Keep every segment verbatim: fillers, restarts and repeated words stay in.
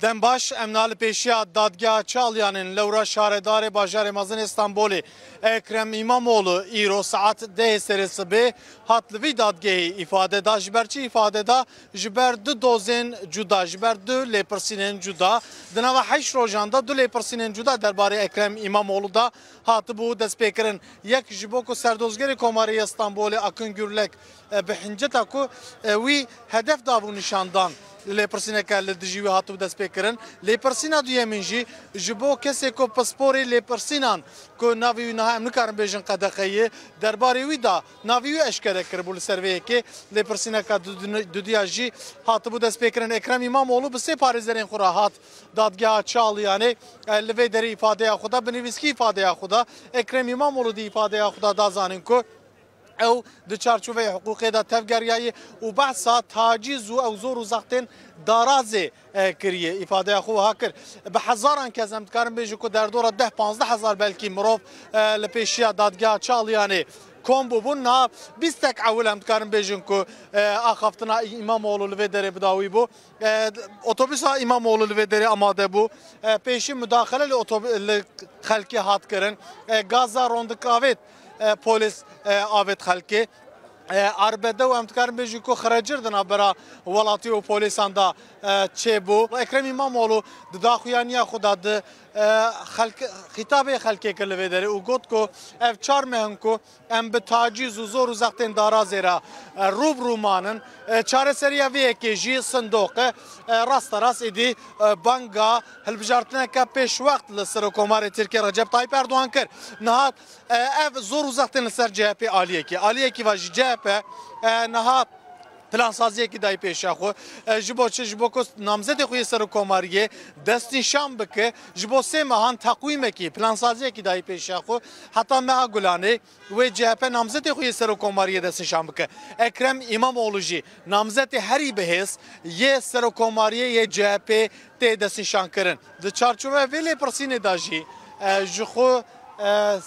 Dem baş, em niha li pêşiya dadgeha Çalyanên lewra şaredarê bajarê mezin ê Stenbolê Ekrem Îmamoğlu îro saet dehê serê sibê hat li vî dadgehê îfade da. Ji ber çi îfade da? Ji ber du dozên cuda, ji ber du lêpirsînên cuda. Di nava heşt rojan de du lêpirsînên cuda derbarê Ekrem Îmamoğlu de hatibû destpêkirin. Yek ji bo ku serdozgerê Komarê yê Stenbolê Akın Gürlek e, bi hinceta ku, e, wî hedef dabû nîşandan lêpirsîneke li dijî wî hatibû destpêkirin. Lêpirsîna duyemîn jî ji bo kesê ku pisporê lêpirsînan ku navê wî niha em nikarin bêjin qedexeyê, derbarê wî da navê wî eşkere kiribû li ser vê yekê. Lêpirsîneka du-, du-, dudiya jî hatibû destpêkirin. Ekrem Îmamoğlu bi sê parêzerên xwe re hat dadgeha Çalyanê, e, li vê derê îfadeya xwe da, bi nivîskî îfadeya xwe da. Ekrem Îmamoğlu dî îfadeya xwe da da zanîn ku ew di çarçoveyê hiqûqê de tevgeriyaye û behsa tacîz û ew zor û zextên darazê, e, kiriye. Îfadeya xwe wiha kir. Bi hezaran kes em dikarin bêjin ku derdora deh panzdeh hezar belkî mirov, e, li pêşiya dadgeha Çalyanê kom bûbûn. Niha bîstek ewil em dikarin bêjin ku, e, axaftina Îmamoğlu li vê derê bi dawî bû. E, otobûsa Îmamoğlu li vê derê amade bû. E, pêşî mudaxele li otob-, li xelkê hat kirin. E, gaza rondikavêt, e, polîs, e, avêt xelkê. E, arbede û em dikarin bêjin ku xrecir di navbera welatî û polîsan de, e, çêbû. Ekrem Îmamoğlu di daxuyaniya xwe de di, e, xelk-, xîtabê xelkê kir li vê derê û got ku ev çar meh in ku em bi tacîz û zor û zextên darazê re, e, rû bi rû manin. E, çareseriya vê yekê jî sindoq e. E, rasterast êdî, e, banga hilbijartineke pêşwext li Serokkomarê Tirkiyê Recep Tayyip Erdogan kir. Niha, e, ev zor û zextên li ser C H P aliyekî, aliyekî va jî C H P, e, niha plansaziyekî dayî pêşiya xwe. E, ji bo çi? Ji bo ku namzetê xwe yê serokkomariyê destnîşan bike. Ji bo sê mehan teqwîmekî, plansaziyekî dayî pêşiya xwe. Heta meha Gulanê wê C H P namzetê xwe yê serokkomariyê destnîşan bike. Ekrem Îmamoğlu jî namzetê herî bihêz yê serokkomariyê yê C H P tê destnîşankirin. Di çarçoveya vê lêpirsînê de jî, e, ji xwe, e,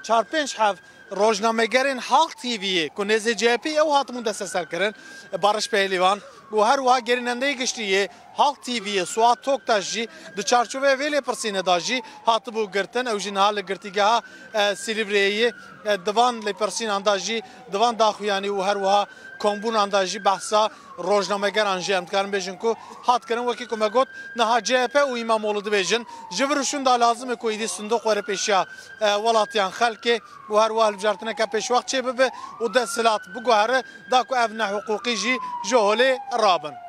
çar pênc heb rojnamegerên Halk T V'yê ku nêzê C H P'ê ew hatibûn desteserkirin, Barış Pehlivan û her wiha gerînendeyê giştî yê Halk T V'yê Suat Toktaş jî di çarçoveya vê lêpirsînê de jî hatibû girtin. Ew jî niha li girtîgeha, e, Silîvreyê ye. E, di van lêpirsînan de jî, di van daxuyanî û her wiha kombûnan de jî behsa rojnamegeran jî em dikarin bêjin ku hat kirin. Wekî ku me got, niha C H P û Îmamoğlu dibêjin, ji vir û şûn de lazim e ku êdî sindoq were pêşiya, e, welatiyan xelkê û her wiha hilbijartineke pêşwext çêbibe û desthilat biguhere, da ku ev nehiqûqî jî ji holê rabin.